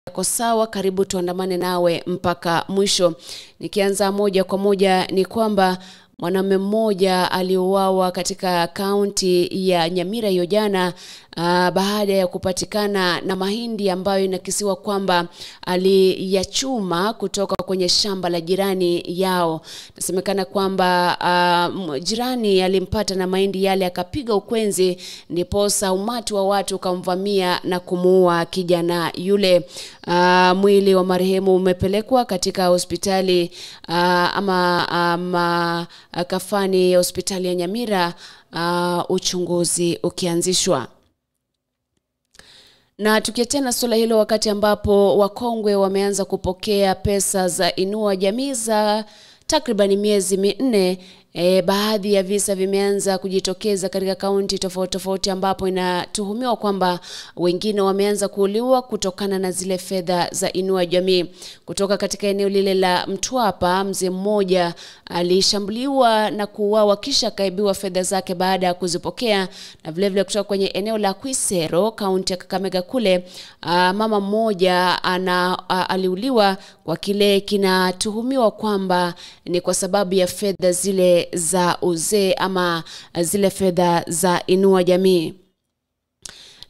Yako sawa, karibu tuandamane nawe mpaka mwisho. Nikianza moja kwa moja ni kwamba mwanamume mmoja aliuawa katika kaunti ya Nyamira hiyo jana baada ya kupatikana na mahindi ambayo inakisiwa kwamba aliyachuma kutoka kwenye shamba la jirani yao. Nasemekana kwamba jirani alimpata na mahindi yale akapiga ukwenzi, ndiposa umati wa watu ukamvamia na kumuua kijana yule. Mwili wa marehemu umepelekwa katika hospitali ama kafani ya hospitali ya Nyamira, uchunguzi ukianzishwa. Na tukiachana suala hilo, wakati ambapo wakongwe wameanza kupokea pesa za Inua Jamii za takriban miezi 4, baadhi ya visa vimeanza kujitokeza katika kaunti tofauti tofauti ambapo inatuhumiwa kwamba wengine wameanza kuuliwa kutokana na zile fedha za Inua Jamii. Kutoka katika eneo lile la Mtwapa, mzee mmoja alishambuliwa na kuuawa kisha akaibiwa fedha zake baada ya kuzipokea. Na vile vile kutoka kwenye eneo la Kwisero, kaunti ya Kakamega kule, mama mmoja aliuliwa kwa kile kinatuhumiwa kwamba ni kwa sababu ya fedha zile za uzee ama zile fedha za Inua Jamii.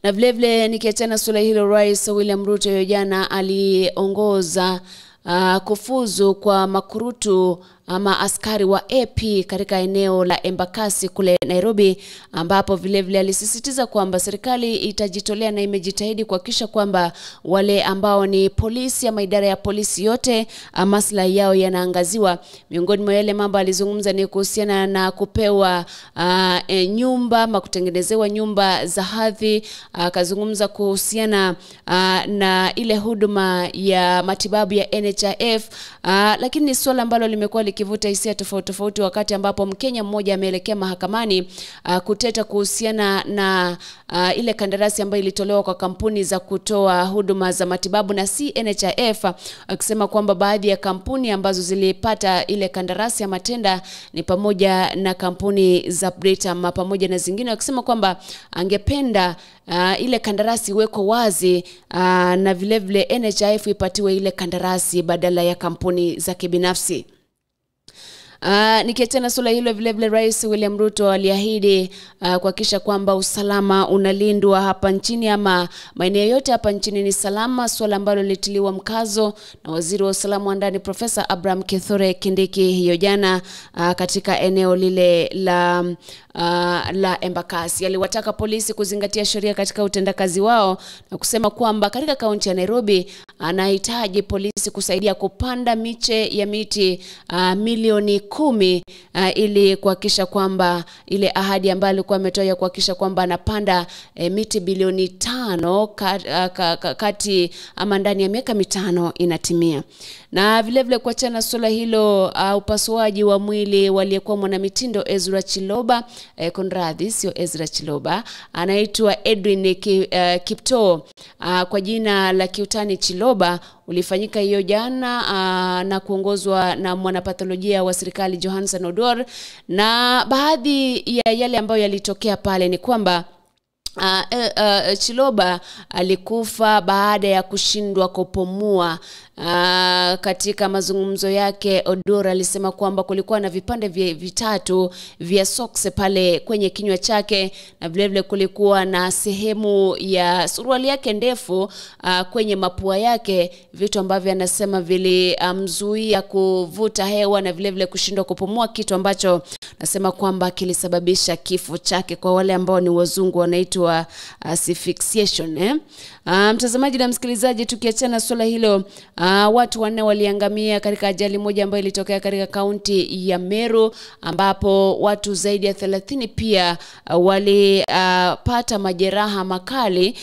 Na vile vile nikiachana suala hilo, Rais William Ruto hiyo jana aliongoza kufuzu kwa makurutu ama askari wa AP katika eneo la Embakasi kule Nairobi, ambapo vile vile alisisitiza kwamba serikali itajitolea na imejitahidi kuhakikisha kwamba wale ambao ni polisi ama idara ya polisi yote maslahi yao yanaangaziwa. Miongoni mwa yale mambo alizungumza ni kuhusiana na kupewa nyumba ama kutengenezewa nyumba za hadhi. Akazungumza kuhusiana na ile huduma ya matibabu ya NHIF, lakini ni swala ambalo limekuwa likivuta hisia tofauti tofauti, wakati ambapo Mkenya mmoja ameelekea mahakamani kuteta kuhusiana na ile kandarasi ambayo ilitolewa kwa kampuni za kutoa huduma za matibabu na si NHIF, akisema kwamba baadhi ya kampuni ambazo zilipata ile kandarasi ya matenda ni pamoja na kampuni za Britam pamoja na zingine, akisema kwamba angependa ile kandarasi iwekwe wazi na vile vile NHIF ipatiwe ile kandarasi badala ya kampuni za kibinafsi. Nikiachana suala hilo, vile vile Rais William Ruto aliahidi kuhakikisha kwamba usalama unalindwa hapa nchini ama maeneo yote hapa nchini ni salama, suala ambalo lilitiliwa mkazo na Waziri wa Usalama wa Ndani Profesa Abraham Kithure Kindiki hiyo jana katika eneo lile la Embakasi. Aliwataka polisi kuzingatia sheria katika utendakazi wao na kusema kwamba katika kaunti ya Nairobi anahitaji polisi kusaidia kupanda miche ya miti milioni 10 ili kuhakikisha kwamba ile ahadi ambayo alikuwa ametoa ya kuhakikisha kwamba anapanda miti bilioni 5 kati ama ndani ya miaka 5 inatimia. Na vile vile kuachana suala hilo, upasuaji wa mwili waliyekuwa mwanamitindo Ezra Chiloba, Konradhi, sio Ezra Chiloba, anaitwa Edwin Kiptoo kwa jina la kiutani Chiloba, ulifanyika hiyo jana na kuongozwa na mwanapatholojia wa serikali Johansen Odor. Na baadhi ya yale ambayo yalitokea pale ni kwamba Chiloba alikufa baada ya kushindwa kupumua. Katika mazungumzo yake Odor alisema kwamba kulikuwa na vipande vitatu vya socks pale kwenye kinywa chake, na vile vile kulikuwa na sehemu ya suruali yake ndefu kwenye mapua yake, vitu ambavyo anasema vilimzuia kuvuta hewa na vile vile kushindwa kupumua, kitu ambacho nasema kwamba kilisababisha kifo chake. Kwa wale ambao ni wazungu wanaitwa asphyxiation. Mtazamaji na msikilizaji, tukiachana swala hilo, watu 4 waliangamia katika ajali moja ambayo ilitokea katika kaunti ya Meru, ambapo watu zaidi ya 30 pia walipata majeraha makali,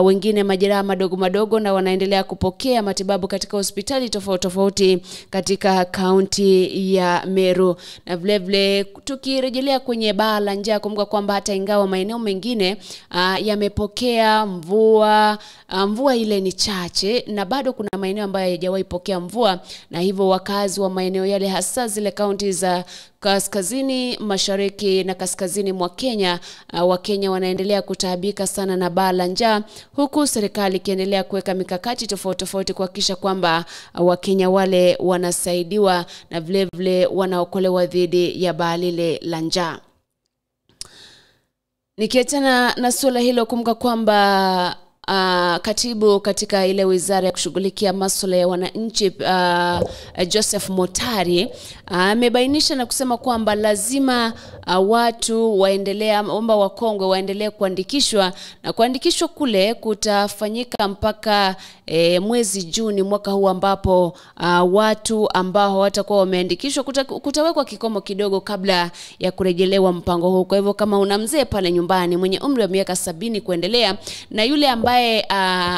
wengine majeraha madogo madogo, na wanaendelea kupokea matibabu katika hospitali tofauti tofauti katika kaunti ya Meru. Na vile vile tukirejelea kwenye baa la njaa, kumbuka kwamba hata ingawa maeneo mengine yamepokea mvua mvua ile ni chache na bado kuna maeneo ambayo hayajawahi pokea mvua, na hivyo wakazi wa maeneo yale hasa zile kaunti za kaskazini mashariki na kaskazini mwa Kenya, Wakenya wanaendelea kutaabika sana na baa la njaa, huku serikali ikiendelea kuweka mikakati tofauti tofauti kuhakikisha kwamba Wakenya wale wanasaidiwa na vile vile wanaokolewa dhidi ya baa lile la njaa. Nikiachana na suala hilo, kumbuka kwamba katibu katika ile wizara ya kushughulikia masuala ya wananchi Joseph Motari amebainisha na kusema kwamba lazima watu waendelee, omba wakongwe waendelee kuandikishwa, na kuandikishwa kule kutafanyika mpaka mwezi Juni mwaka huu, ambapo watu ambao hawatakuwa wameandikishwa kutawekwa kikomo kidogo kabla ya kurejelewa mpango huu. Kwa hivyo kama una mzee pale nyumbani mwenye umri wa miaka 70 kuendelea na yule ambaye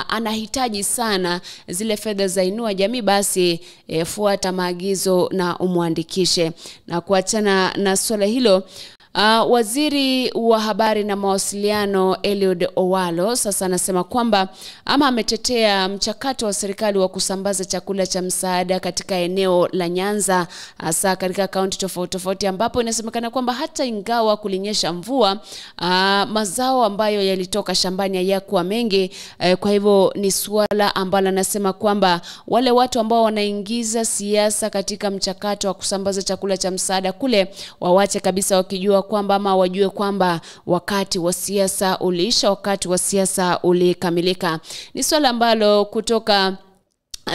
anahitaji sana zile fedha za Inua Jamii, basi fuata maagizo na umwandikishe. Na kuachana na swala hilo, waziri wa habari na mawasiliano Eliud Owalo sasa anasema kwamba ama ametetea mchakato wa serikali wa kusambaza chakula cha msaada katika eneo la Nyanza, hasa katika kaunti tofauti tofauti, ambapo inasemekana kwamba hata ingawa kulinyesha mvua, mazao ambayo yalitoka shambani hayakuwa mengi. Kwa hivyo ni suala ambalo anasema kwamba wale watu ambao wanaingiza siasa katika mchakato wa kusambaza chakula cha msaada kule wawache kabisa, wakijua kwamba ama wajue kwamba wakati wa siasa uliisha, wakati wa siasa ulikamilika. Ni swala ambalo kutoka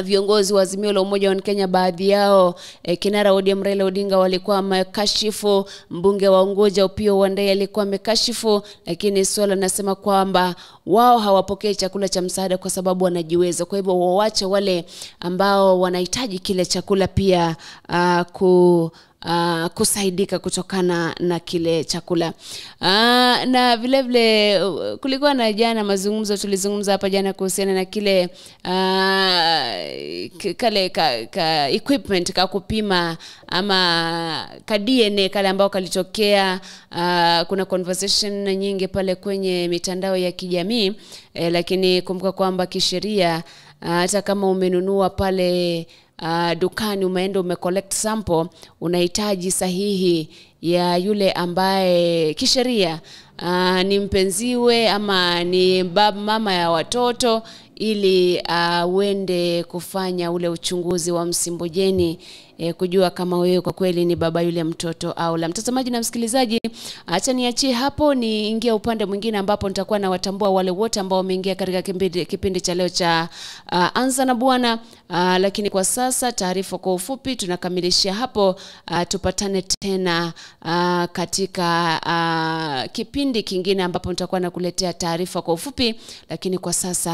viongozi wa Azimio la Umoja wa Kenya, baadhi yao kinara ODM Raila Odinga walikuwa wamekashifu, mbunge wa Unguja Opiyo Wandayi alikuwa amekashifu, lakini swala nasema kwamba wao hawapokei chakula cha msaada kwa sababu wanajiweza. Kwa hivyo waache wale ambao wanahitaji kile chakula pia kusaidika kutokana na kile chakula. Na vile vile kulikuwa na jana mazungumzo, tulizungumza hapa jana kuhusiana na kile kale ka equipment ka kupima ama ka DNA kale ambao kalitokea. Kuna conversation nyingi pale kwenye mitandao ya kijamii, lakini kumbuka kwamba kisheria hata kama umenunua pale dukani, umeenda umecollect sample, unahitaji sahihi ya yule ambaye kisheria ni mpenziwe ama ni baba mama ya watoto, ili uende kufanya ule uchunguzi wa msimbojeni kujua kama wewe kwa kweli ni baba yule mtoto au la. Mtazamaji na msikilizaji, acha niachie hapo niingie upande mwingine ambapo nitakuwa na watambua wale wote ambao wameingia katika kipindi cha leo cha Anza na Bwana. Lakini kwa sasa taarifa kwa ufupi tunakamilishia hapo. Tupatane tena katika kipindi kingine ambapo nitakuwa nakuletea taarifa kwa ufupi, lakini kwa sasa